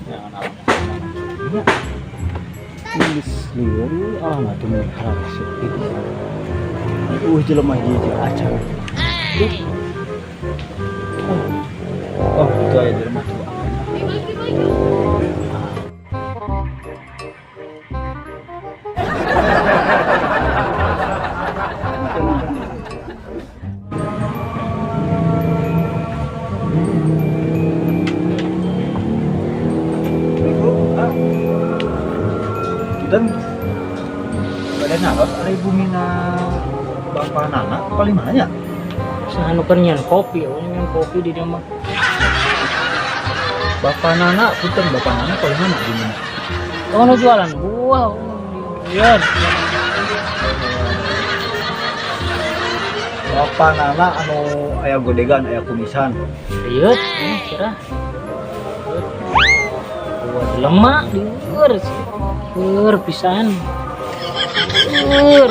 Jangan alamat. Geus lieur ieu alamat teh mun hararese gitu. Jelema hiji acan. Oh, itu aya jelema tuh. Dan pada naros ari bumina Bapak Nana paling mana ya? Saha nu keur nyian kopi, oh nyian kopi di dia mah. Bapak Nana, punten, Bapak Nana paling mana bumina? Oh, nu jualan buah. Oh, iya. Bapak Nana anu aya godegan, aya kumisan. Iya, kira. Buah jelema lieur. Lieur pisan. Lieur.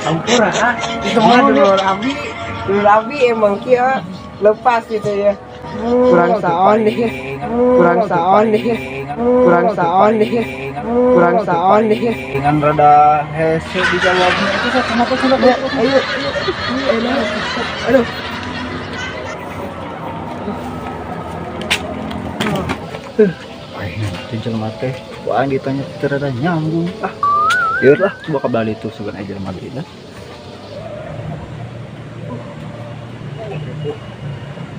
Ampura, ah. Itu mah dulur abi. Dulur abi emang kia lepas gitu ya. Kurang saon nih. Kurang saon nih. Kurang saon nih. Kurang saon nih. Dengan rada hese dijawabnya itu saya kenapa sudah? Ya, ayo, ayo. Aduh. Aing teh jelema teh ku aing ditanya teh rada nyambung ah. Yeur lah, coba ke Bali tuh sugan aja jelema deui lah.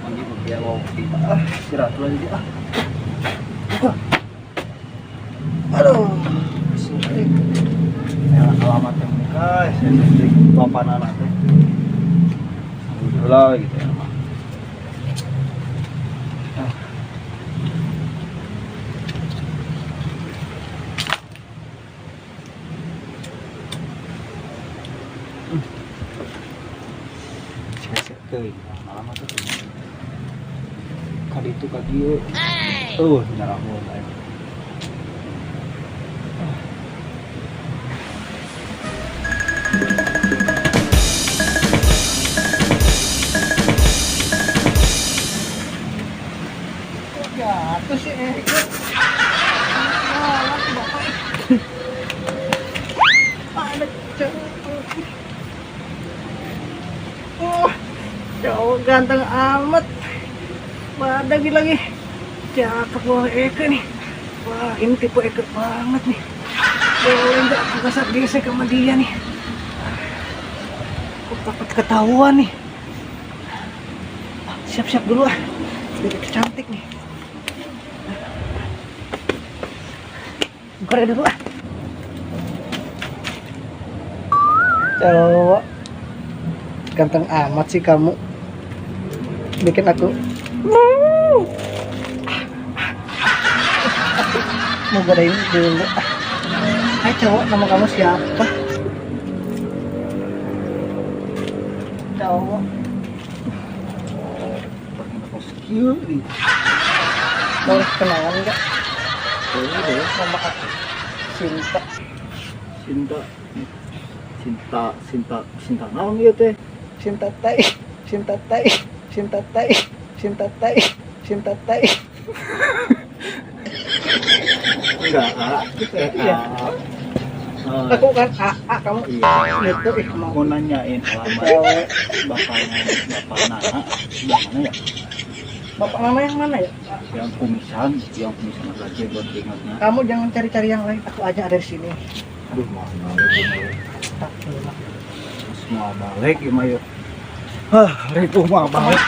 Manggi manggi ngopi ah, istirahat lagi ah. Aduh. Ya alamat yang muka, saya bapak nana teh. Alhamdulillah gitu ya mah. Sia-sia teuing alamat teh. Ka ditu ka dieu. Nyarahun aing. Jatuh sih eh. Ada cowok. Oh, cowok ganteng amat. Badak lagi. Cakep wah Eke nih. Wah, ini tipe Eke banget nih. Boleh nggak aku kasar gesek sama dia nih? Aku takut ketahuan nih. Siap-siap dulu ah. Biar cantik nih. Buka dulu ah. Cowok ganteng amat sih kamu. Bikin aku mau godain dulu. Hai cowok, nama kamu siapa? Cowok. Boleh kenalan nggak? Boleh. Nama aku Sinta. Sinta. Sinta, Sinta, Sinta naon ieu teh? Sinta tai, Sinta tai, Sinta tai, Sinta tai, Sinta tai. Enggak, A. Iya. Ah, Aku kan A, A kamu. Iya. Gitu ih mau. Mau nanyain alamat Cewek. bapaknya, Bapak Nana sebelah mana ya? Bapak Nana yang mana ya? Yang kumisan ada jenggot jengotnya. Kamu jangan cari-cari yang lain, aku aja ada di sini. Aduh, mau balik. Semua balik ya, Mayo. Hah, ribu mau balik.